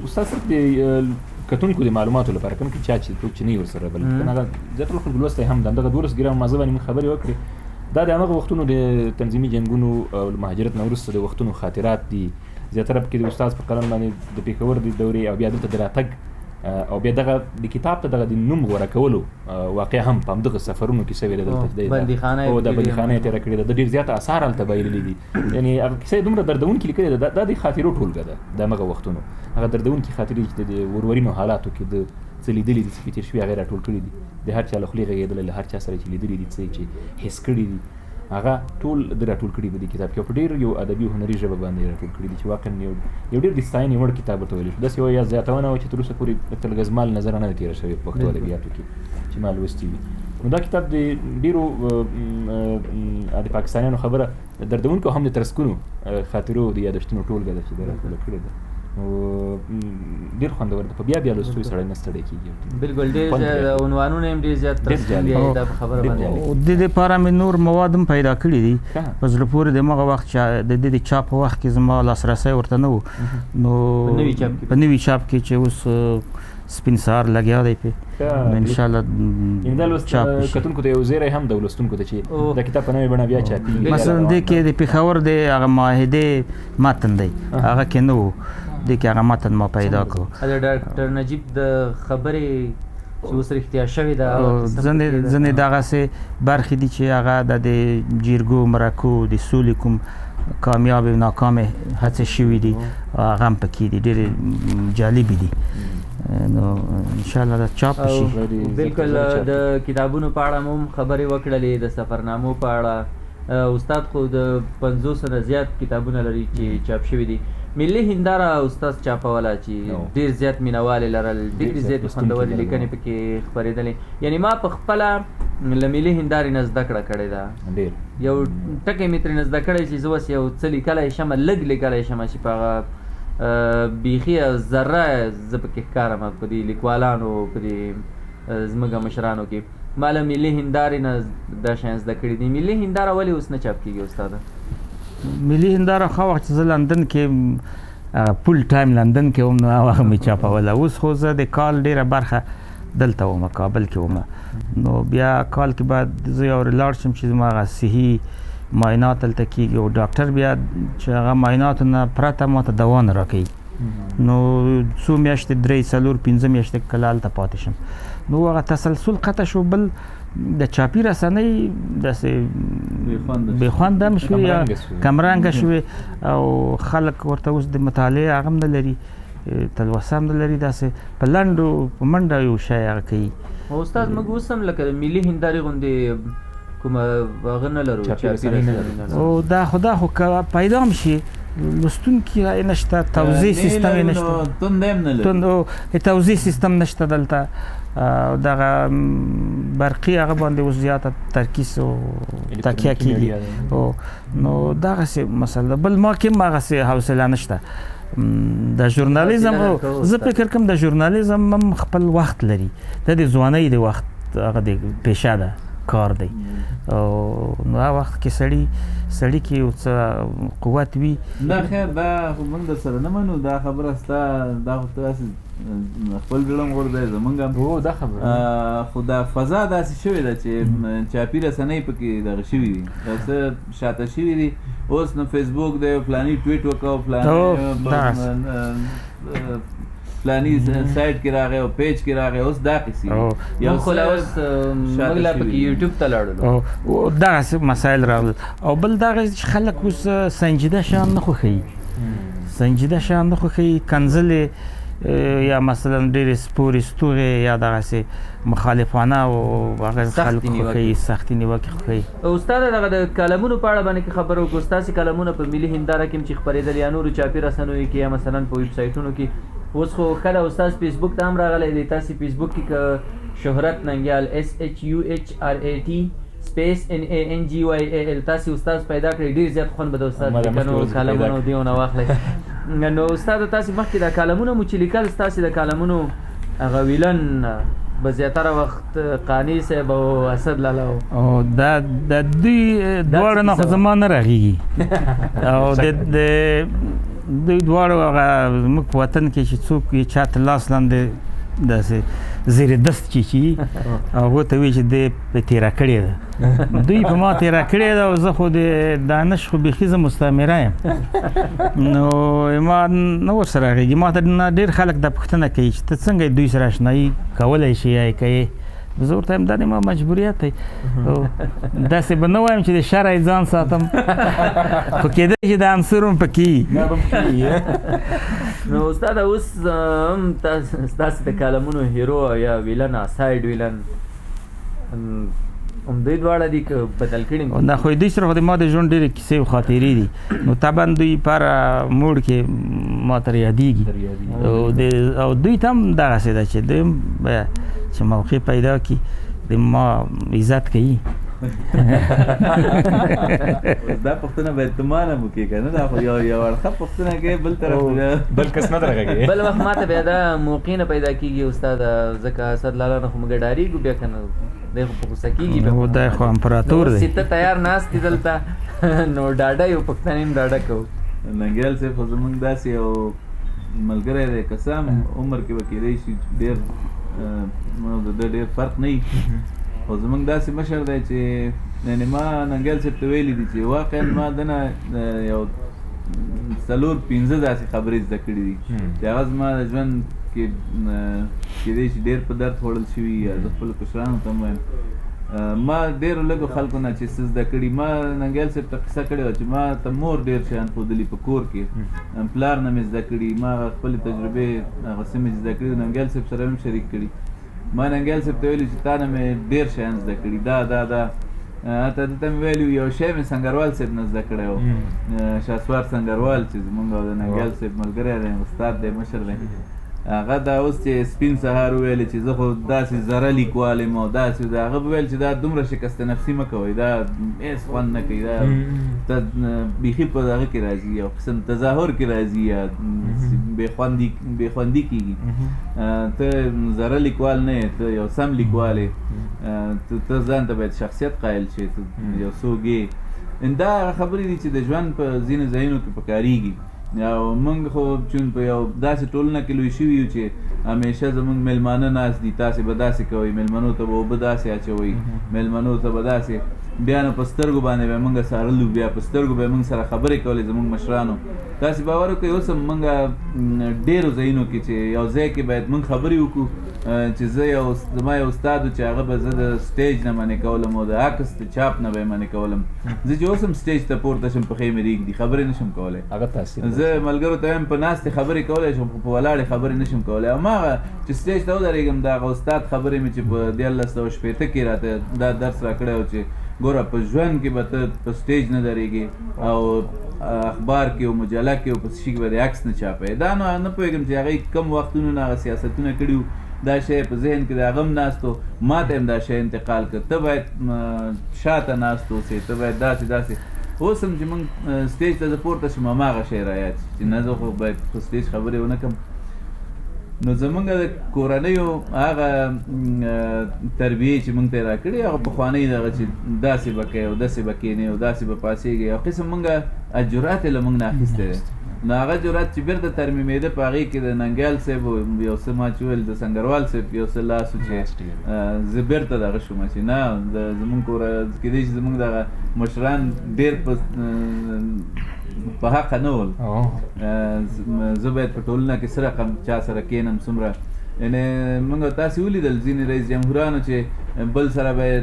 استاد صرف د کتونکو د معلوماتو لپاره کوم چې چا چې څوک چې نه ورسره بل کنه، هغه زیاتره خلکو لوستی هم ده. دغه 12 ګرام مازه باندې موږ خبرې وکړې، دا د هغه وختونو د تنظیمي جنګونو او مهاجرت نه وروسته د وختونو خاطرات دي. زیاتره پکې د استاد په قلم باندې د پېښور د دورې او بیا دلته د راتګ او بیا دغه د کتاب ته دغه د نوم غوره کولو واقع هم په همدغه سفرونو کې سوې ده. دلته چې بندیخانه او د بندیخانه یې تېره کړې ده، د ډېر زیات آثار هلته بایللي دي. یعنې هغه کیسه یې دومره دردونکې لیکلې ده، دا د خاطرو ټولګه ده د همغه وختونو، هغه دردونکې خاطرې چې د ورورینو حالاتو کې د څه لیدلي دي، څه پکې تېر شوي، هغه یې راټول کړي دي. د هر چا له خولې غږېدلی، له هر چا سره چې لیدلي دي، څه یې چې حس کړي دي، هغه ټول د راټول کړي په دې کتاب کې، په ډېر یو ادبي او هنري ژبه باندې راټول کړي دي چې واقعا یو ډېر د ستاینې وړ کتاب ورته ویلی شو. داسې یوه یا زیاتونه وه چې تر اوسه پورې د تلګزمال نظره نه ده تېره شوې په پښتو ادبیاتو کې چې ما لوستي وي. نو دا کتاب د ډېرو د پاکستانیانو خبره دردونکو هم د ترسکونو خاطرو د یادښتونو ټولګه ده چې ده راټوله کړې ده. نو ډېر خوندور ده، په بیا بیا لوستو سړی نه ستړی کېږي. بالکل، ډېر زیات عنوانونه هم ډېر زیات ترسکون دي دا په خبره باندې. د دې لپاره مې نور مواد هم پیدا کړي دي په زړه پورې. د مغه وخت چې د دې د چاپ په وخت کې زما لاسرسی ورته نه و، نو په نوي چاپ کې چې اوس سپین سهار لګیا دی پې، نو انشاءالله دا لوست کتونکو ته یو زیری هم د لوستونکو ته چې دا کتاب په نوې بڼه بیا چاپېږي. مثلا دې کې د پېښور د هغه معاهدې متن دی، هغه کې نه و، دې کې هغه متن ما پیدا کړو. د ډاکټر نجیب د خبرې چې اوس رښتیا شوې ده، ځینې دغسې برخې دي چې هغه د جرګو مرکو د سولې کوم کامیاب او ناکامې هڅې شوې دي، هغه هم پکې دي، ډېرې جالبې دي. نو انشاءالله دا چاپ شي. بالکل، د کتابونو په اړه مو هم خبرې وکړلې، د سفرنامو په اړه. استاد خو د 50 نه زیات کتابونه لري چې چاپ شوي دي. ملي هنداره استاد چاپوله چې ډېر زیات مینهوال یې لرل، ډېرې زیاتې خوندورې لیکنې پکې خپرېدلې. یعنې ما په خپله له ملي هندارې نه زده کړه کړې ده، یو ټکی مې ترې نه زده کړی چې زه اوس یو څه لیکلی شم، لږ لیکلی شم چې په هغه بیخي ذره زه پکې ښکارم په دې لیکوالانو، په دې زموږ مشرانو کې. ما له ملي هندارې نه دا شیان زده کړي دي. ملي هنداره ولې اوس نه چاپ کېږي استاده؟ ملي هنداره ښه وخت چې زه لندن کې full time لندن کې وم، نو هغه مې چاپوله. اوس خو زه د کال ډېره برخه دلته وم، کابل کې وم، نو بیا کال کې باید زه یو لاړ شم چې زما هغه صحي معاینات هلته کېږي، او ډاکټر بیا چې هغه معایناتو نه پرته ما ته دوا نه راکوي، نو څو میاشتې، 3 4 5 میاشتې کله هلته پاتې شم، نو هغه تسلسل قطع شو. بل د چاپي رسنۍ داسې بې خونده هم شوې یا کمرنګه شوې، او خلک ورته اوس د مطالعې هغه هم نه لري، تلوسه هم نه لري، داسې په لنډو په منډه یو شی هغه کوي. استاد موږ اوس هم لکه د ملي هندارې غوندې کومه هغه نه لرو، چاپي رسنۍ نه لرو. او دا خو دا خو که پیدا هم شي لوستونکي یې نشته، توزیع سیستم یې نشته، تند هم نه لري، توزیع سیستم نشته دلته. دغه برقي هغه باندې اوس زیاته ترکیز او تکیه کېږي، نو دغسې مسله ده. بل ما کې هم هغسې حوصله نشته د ژورنالیزم. زه فکر کوم د ژورنالیزم هم خپل وخت لري، دا د ځوانۍ د وخت هغه د پیشه ده، کار دی، او نو هغه وخت کې سړي کې یو څه قوت وي. نه خیر، دا خو موږ در سره نه منو دا خبره ستا، دا خو ته داسې خپل زړه هم غورځوې، زموږ هم. دا خبره. خو دا فضا داسې شوې ده چې چاپي رسنۍ پکې دغه شوي دي، یو څه شاته شوي دي. اوس نو فیسبوک دی، فلاني ټویټ وکړ، فلاني سایټ کې راغی او پیج کې راغی، اوس دا قصې دي. یو خو لا اوس موږ لا پکې یوټیوب ته لاړلو، دغسې مسایل راغلل. او بل دغه چې خلک اوس سنجیده شیان نه خوښوي، سنجیده شیان نه خوښوي، کنځلې یا مثلا ډېرې سپورې ستوغې یا دغسې مخالفانه او هغه خلک خوښوي، سختې نیوکې خوښوي. استاد دغه د کلمونو په اړه باندې که خبره وکړو، ستاسې کلمونه په ملي هنداره کې هم چې خپرېدل یا نورو چاپي رسنیو کې یا مثلا په ویب سایټونو کې، اوس خو ښه ده استاد فیسبوک ته هم راغلی دی. تاسې فیسبوک کې که شهرت ننګیال SHUHRAT space NANGYAL تاسې استاد پیدا کړئ، ډېر زیات خوند به د استاد لیکنو کالمونو دیونه واخلئ. نو استاد تاسې مخکې دا کالمونه مو چې لیکل، ستاسې د کالمونو هغه ویلن به زیاتره وخت قانع صاحب او اسد لالا و. او دا د دوی دواړو نه خو زما نه راغېږي. او د دوی دواړو هغه زموږ په وطن کې چې څوک یې چاته لاس لاندې داسې زیر دست چې شي هغو ته وایي چې دی په تېره کړې ده. دوی په ما تېره کړې ده او زه خو د دانش خو بیخي زه مستعمره یم، نو ما نه ورسره غږېږي. ما ته نه ډېر خلک دا پوښتنه کوي چې ته څنګه دوی سره اشنایي کولی شي یا یې کوې. زه ورته وایم دا د ما مجبوریت دی، داسې به نه وایم چې د شرع ځان ساتم، خو کېدای شي دا عنصر هم پکې. نو استاد اوس هم ستاسې د کالمونو هیرو یا ویلن، ساید ویلن هم دوی دواړه دي که بدل کړي؟ نه خو دوی سره خو د ما د ژوند ډېرې کیسې او خاطرې دي، نو طبعا دوی پر موړ کې ما ته یادېږي. او دوی ته هم دغسې ده چې دوی هم چې موقع پیدا کړي د ما عزت کوي. دا پوښتنه باید ته ما نه وکړې که نه، دا خو یو اړخه پوښتنه کوې، بل طرف بل کس نه درغږي. بل وخت ما ته بیا دا موقع نه پیدا کېږي استاد، ځکه اسد لالا نه خو موږ ډارېږو بیا که نه دی خو په غوسه کېږي. نو دی خو امپراتور دی، چې ته تیار ناست دی دلته، نو ډاډه یو پښتانه هم ډاډه کوو. ننګیال صاحب خو زموږ داسې یو ملګری دی، که څه هم عمر کې به کېدای شي ډېر د ده ډېر فرق نه وي، خو زموږ داسې مشر دی چې یعنې ما ننګیال صاحب ته ویلي دي چې واقعا ما دنه یو 4-5 داسې خبرې زده کړې دي چې هغه زما د ژوند کې کېدای شي ډېر په درد خوړل شوي، یا زه خپلو کشرانو ته هم وایم. ما ډېرو لږو خلکو نه چې څه زده کړي، ما ننګیال صاحب ته قصه کړې وه چې ما ته مور ډېر شیان ښودلي په کور کې، پلار نه مې زده کړي، ما خپلې تجربې هغه څه مې زده کړي ننګیال صاحب سره هم شریک کړي. ما ننګیال صاحب ته ویلي چې تا نه مې ډېر شیان زده کړي، دا دا دا حتی دلته مې ویلي یو شی مې سنګروال صاحب نه زده کړی و، شاسوار سنګروال چې زموږ او د ننګیال صاحب ملګری دی، استاد دی، مشر دی. هغه دا اوس چې سپین سهار وویل چې زه خو داسې ذره لیکوال یم او داسې ده، هغه وویل چې دا دومره شکسته نفسي مه کوئ، دا هېڅ خوند نه کوي، دا ته بیخي په دغه کې راځي، یو قسم تظاهر کې راځي، یا بې خوندي کېږي. ته ذره لیکوال نه یې، ته یو سم لیکوال یې، ته ځان ته باید شخصیت قایل شې، ته یو څوک یې. دا هغه خبرې دي چې د ژوند په ځینو ځایونو کې پکارېږي. او موږ خو چون په یو داسې ټولنه کې لوی شوي یو چې همیشه زموږ میلمانه ناست دي، تاسې به داسې کوئ، میلمنو ته به اوبه داسې اچوئ، میلمنو ته به داسې، بیا نو په سترګو باندې به موږ څارلو، بیا په سترګو به موږ سره خبرې کولې زموږ مشرانو. تاسې باور وکړئ اوس هم موږ ډېرو ځایونو کې چې یو ځای کې باید موږ خبرې وکړو، چې زه یو زما یو استاد و چې هغه به زه د stage نه منع کولم او د عکس د چاپ نه به یې منع کولم. زه چې اوس هم stage ته پورته شم پښې مې رېږدي، خبرې نه شم کولی. هغه تاثیر زه ملګرو ته وایم په ناستې خبرې کولی شم خو په ولاړې خبرې نه شم کولی. هماغه چې stage ته ودرېږم د هغه استاد خبرې مې چې په 1360 کې راته دا درس راکړی و چې ګوره په ژوند کې به ته په stage نه درېږې او اخبار کې او مجله کې او په څه شي کې به دې عکس نه چاپوې. دا نو نه پوهېږم چې هغوی کوم وختونو نه هغه سیاستونه کړي وو، دا شی په ذهن کې د هغه هم ناست و، ما ته هم دا شی انتقال کړ، ته باید شاته ناست اوسې، ته باید داسې داسې. اوس هم چې موږ stage ته زه پورته شم هماغه شی رایاد شي چې نه زه خو باید په stage خبرې ونه کړم. نو زمونږ د کورنیو هغه تربیې چې موږ ته یې راکړې، هغه پخوانۍ دغه چې داسې به کوې او داسې به کښېنې او داسې به پاڅېږې او قسم موږ جرأت یې له موږ نه اخیستی دی. نو هغه جرأت چې بېرته ترمیمېده په هغې کې د ننګیال صاحب یو څه ما چې وویل د سنګروال صاحب یو څه لاس و چې زه بېرته دغه شوم چې نه د زمونږ کور کېدای شي زمونږ دغه مشران ډېر په حقه نه ول، زه باید په ټولنه کې څه رقم چا سره کښېنم څومره. یعنې موږ تاسې ولیدل ځینې رئیس جمهورانو چې بل سره به یې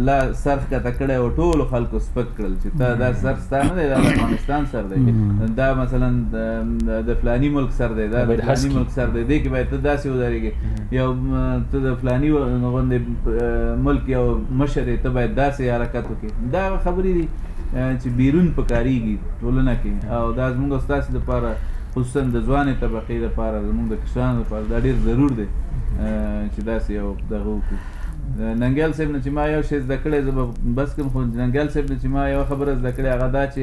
لا سر ښکته کړی او ټولو خلکو سپک کړل چې تا دا سر ستا نه دی، دا د افغانستان سر دی، دا مثلا د فلاني ملک سر دی، دا د فلاني ملک سر دی، دې کې باید ته داسې ودرېږې، یو ته د فلاني غوندې ملک یو مشر یې، ته باید داسې حرکت وکړې. دا خبرې دي چې بیرون پکارېږي ټولنه کې، او دا زموږ او ستاسې دپاره خصوصا د ځوانې طبقې دپاره، زموږ د کشرانو دپاره دا ډېر ضرور دی چې داسې یو دغه وکړو. ننګیال صاحب نه چې ما یو شی زده کړی، زه به بس کړم، خو ننګیال صاحب نه چې ما یوه خبره زده کړې هغه دا چې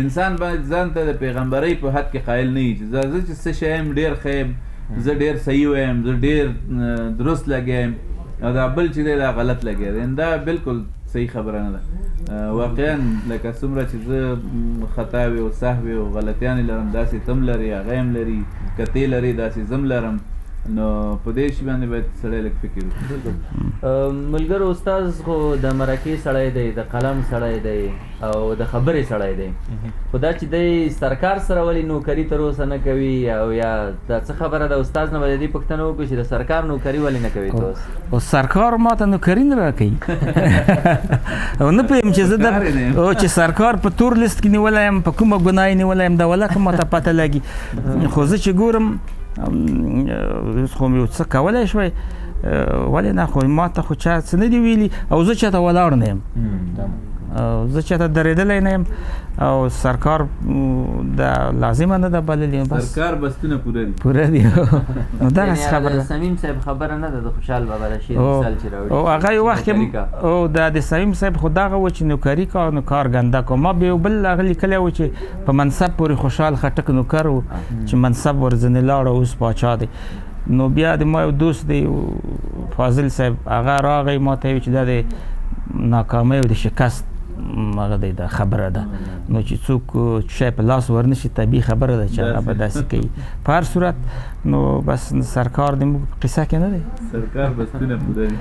انسان باید ځان ته د پیغمبرۍ په حد کې قایل نه وي، چې زه چې څه شی یم ډېر ښه یم، زه ډېر صحیح وایم، زه ډېر درست لګیا یم او دا بل چې دی دا غلط لګیا دی. دا بالکل صحیح خبره نه ده. واقعا لکه څومره چې زه خطاوې او سهوې او غلطیانې لرم، داسې ته هم لرې، هغه هم لري، که تې لرې داسې زه هم لرم، نو په دې شي باندې باید سړی لږ فکر وکړي. ملګرو استاد خو د مرکې سړی دی، د قلم سړی دی او د خبرې سړی دی، خو دا چې دی سرکار سره ولې نوکري تر اوسه نه کوي او یا دا څه خبره ده، استاد نه به د دې پوښتنه وکړو چې د سرکار نوکري ولې نه کوي ته اوس؟ او سرکار ماته نوکري نه راکوي او نه پوهېږم چې زه چې سرکار په تور لیست کې نیولی یم، په کومه ګناه یې نیولی یم، دا ولاکه ماته پته لګي. خو زه چې ګورم اوس خو مې یو څه کولی شوی، ولې نه، خو ماته خو چا څه نه دي ویلي او زه چاته ولاړ نه یم، زه چاته درېدلی نه یم او سرکار دا لازمه نه ده بللې. بس سرکار بستونه پوره دي، پوره دي. نو دغسې خبره ده. صمیم صاحب خبره نه ده، د خوشحال بابا د شعر مثال چې راوړي او هغه یو وخت کې او دا د صمیم صاحب خو دغه و چې نوکري کا نو کار ګنده کو. ما به یو بل هغه لیکلی و چې په منصب پورې خوشحال خټک نوکر و چې منصب ورځنې لاړ او اوس پاچا دی. نو بیا د ما یو دوست دی فاضل صاحب، هغه راغی ما ته ویل چې دا د ناکامۍ او د شکست هغه دی، دا خبره ده، نو چې څوک شی په لاس ورنشي طبیعي خبره ده چې هغه به داسې کوي. په هر صورت نو بس سرکار د موږ په قصه کې نه دی، سرکار بستونه پوره دي.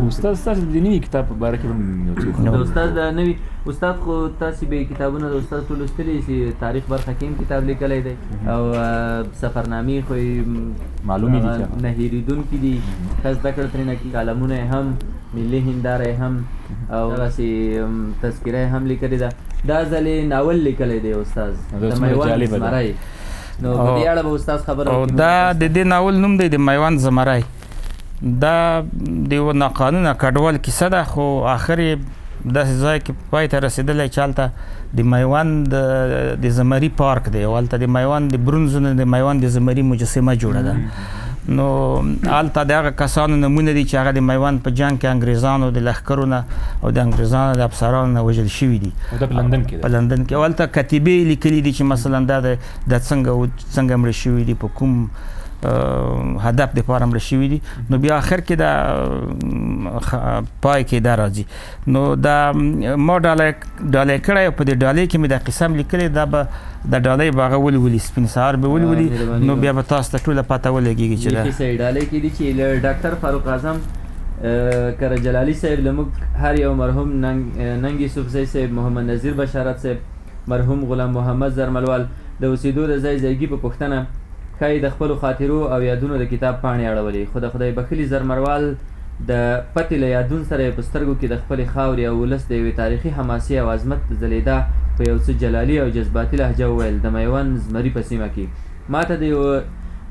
استاد ستاسو د نوي کتاب په باره کې هم یو څه د استاد د نوي استاد خو تاسې به کتابونه د استاد ټول لوستلي چې تاریخ برخه کې هم کتاب لیکلی دی او سفرنامې خو یې معلومې دي چې نه هېرېدونکي دي، ښه زده کړه ترېنه کېږي، کالمونه یې هم، ملي هنداره یې هم او دغسې تذکره یې هم لیکلې ده. دا ځل یې ناول لیکلی دی استاد، د میوند زمری. نو په دې اړه به استاد خبره او دا د دې ناول نوم دی د میوند زمری. دا د یو ناقانونه کډوال کیسه ده، خو آخر یې داسې ځای کې پای ته رسېدلی چې هلته د میوند د زمري پارک دی او هلته د میوند د برونزو نه د میوند د زمري مجسمه جوړه ده. نو هلته د هغه کسانو نمونه دي چې هغه د میوند په جنګ کې انګریزانو د لښکرو نه او د انګریزانو د افسرانو نه وژل شوي دي. دا په لندن کې ده؟ په لندن کې. او هلته کتیبې لیکلي دي چې مثلا دا د څنګه څنګه مړه شوي دي، په کوم هدف دپاره مړه شوي دي. نو بیا آخر کې دا پای کې دا راځي. نو دا ما ډالۍ کړی او په دې ډالۍ کې مې دا قصه هم لیکلې، دا به د ډالۍ به هغه ولولي، سپین سهار به ولولي، نو بیا به تاسو ته ټوله پته ولګېږي چې دا صحیح ډالۍ کې دي چې له ډاکټر فاروق اعظم کره جلالی صاحب، له موږ هر یو مرحوم ننګ یوسفزی صاحب، محمد نظیر بشارت صاحب، مرحوم غلام محمد زرملوال د اوسېدو د ځای ځایګي په پوښتنه ښایي د خپلو خاطرو او یادونو د کتاب پاڼې اړولې، خو د خدای بښلي زرمروال د پتې له یادون سره یې په سترګو کې د خپلې خاورې او ولس د یوې تاریخي حماسې او عظمت ځلېدا په یو څه جلالي او جذباتي لهجه وویل، د میوند زمري په سیمه کې ماته د یوه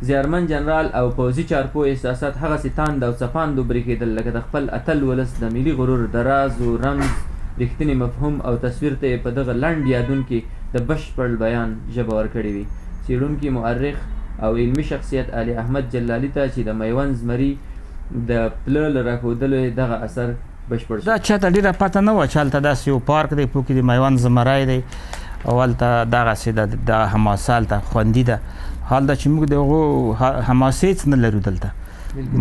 زیارمن جنرال او پوځي چارپو احساسات هغسې تاند او څپاند وبرېښېدل لکه د خپل اتل ولس د ملي غرور د راز و رمز رښتیني مفهوم او تصویر ته یې په دغه لنډ یادون کې د بشپړ بیان ژبه ورکړې وي. څېړونکي، مؤرخ او علمي شخصیت علي احمد جلالی ته چې د میوند زمري د پله له راښودلو یې دغه اثر بشپړ شو. دا چاته ډېره پته نه وه چې هلته داسې یو پارک دی، په کې د میوند زمری دی او هلته دغسې دغه حماسه هلته خوندي ده. حال دا چې موږ د هغو حماسې هېڅ نه لرو دلته،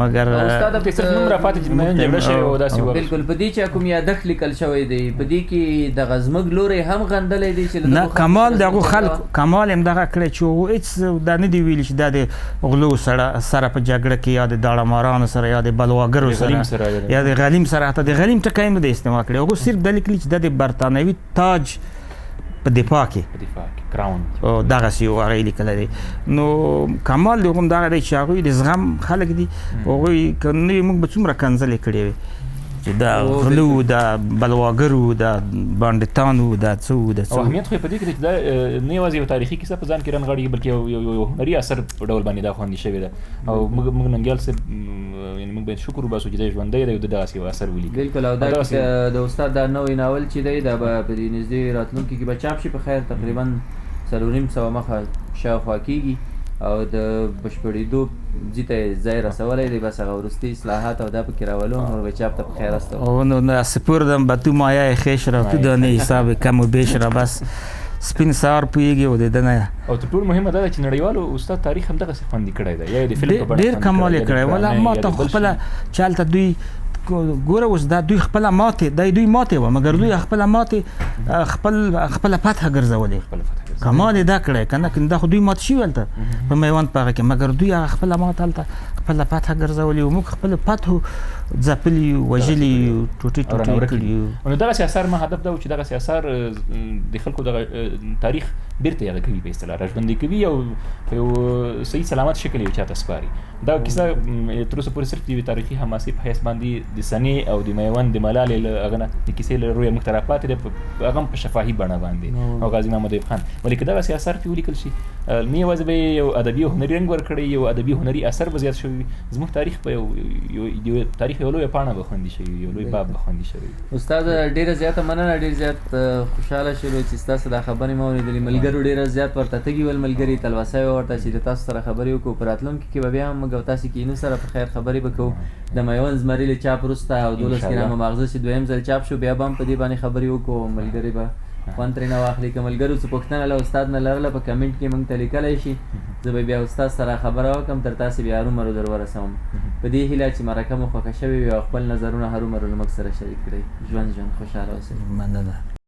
مګر استاد صرف نوم را پاتې چې میوند جګړه شوې او داسې وه. بالکل، په دې چې کوم یادښت لیکل شوی دی، په دې کې دغه زموږ لوری هم غندلی دی چې نه، کمال د هغو خلکو کمال هم دغه کړی چې هغو هېڅ دا نه دی ویلي چې دا د غلو سره په جګړه کې یا د داړه مارانو سره یا د بلواګرو سره یا د غلیم سره، حتی د غلیم ټکی هم نه دی استعمال کړی. هغو صرف دا لیکلي چې دا د برتانوي تاج په دفاع کې، کراون او دغسې یو هغه یې لیکلی دی. نو کمال د هغو هم دغه دی چې هغوی د زغم خلک دي. هغوی که نه وي موږ به څومره کنځلې کړې وي چې دا غلو، دا بلواګرو، دا بانډتانو، دا څه وو، دا څه وو. اهمیت خو یې په دې کې دی چې دا نه یوازې یو تاریخي کیسه په ځان کې رانغاړي، بلکې یو هنري اثر په ډول باندې دا خوندي شوې ده. او موږ ننګیال صاحب، یعنې موږ باید شکر وباسو چې دی ژوندی دی او ده دغسې یو اثر ولیکه. بالکل. او دا د استاد دا نوی ناول چې دی دا به په دې نږدې راتلونکي کې به چاپ شي په خیر، تقریبا 4.5 مخه شاوخوا کېږي او د بشپړېدو ځای ته یې ځای رسولی دی. بس هغه وروستي اصلاحات او دا پکې راولو، نور به چاپ ته په خیر استوو. او نو سپردم به تو مایه خویش را، تو دانې حساب کم و بیش را. بس سپین سهار پوهېږي او د ده نه. او تر ټولو مهمه دا ده چې نړیوالو استاد تاریخ هم دغسې خوندي کړی دی، یا یې د فلم په بڼه ډېر کمال یې کړی. ولا ما ته خپله چې هلته دوی ګوره اوس دا دوی خپله ماتې دا دوی ماتې وه، مګر دوی خپله ماتې خپله فتحه ګرځولې، کمال یې دا کړی که نه، دا خو دوی مات شوي هلته په میوند په هغه کې، مګر دوی هغه خپله ماته هلته خپله فتحه ګرځولې وه. موږ خپل فتحو ځپلي یو، وژلي یو، ټوټې ټوټې کړي یو. نو دغسې اثار ما هدف دا و چې دغسې اثار د خلکو دغه تاریخ بیرته یې هغه کوي، په اصطلاح راژوندی کوي او په یو صحیح سلامت شکل یې چاته سپاري. دا کیسه تر اوسه پورې صرف د یوې تاریخي حماسې په حیث باندې د سنې او د میوند د ملالې له هغه نه د کیسې له رویه موږ ته راپاتې ده، هغه هم په شفاهي بڼه باندې او غازي محمد ایوب خان. ولې که دغسې اثر پرې ولیکل شي، نه یوازې به یې یو ادبي او هنري رنګ ورکړی، یو ادبي هنري اثر به زیات شوی وي، زموږ تاریخ به یو تاریخ یو لویه پاڼه به خوندي شوي وي، یو لوی باب به خوندي شوی وي. استاد ډېره زیاته مننه، ډېر زیات خوشحاله شولو چې ستاسو دا خبرې مو اورېدلې. ملګرو ډېره زیات ورته تږي ول، ملګري تلوسه وه ورته چې د تاسو سره خبرې وکړو. په راتلونکي کې به بیا هم موږ او تاسې کینو سره په خیر خبرې به کوو. د میوند زمري له چاپ وروسته او 12 ګرامه ماغزه چې دویم ځل چاپ شو، بیا به هم په دې باندې خبرې وکړو، ملګري به خوند ترېنه واخلي. که ملګرو څه پوښتنه له استاد نه لرله په کمنټ کې موږ ته لیکلی شي، زه به بیا استاد سره خبره وکړم، تر تاسې بیا هرومرو در ورسوم. په دې هیله چې مرکه مو خوښه شوې وي او خپل نظرونه هرومرو له موږ سره شریک کړئ. ژوند ژوند، خوشحاله اوسئ. مننه.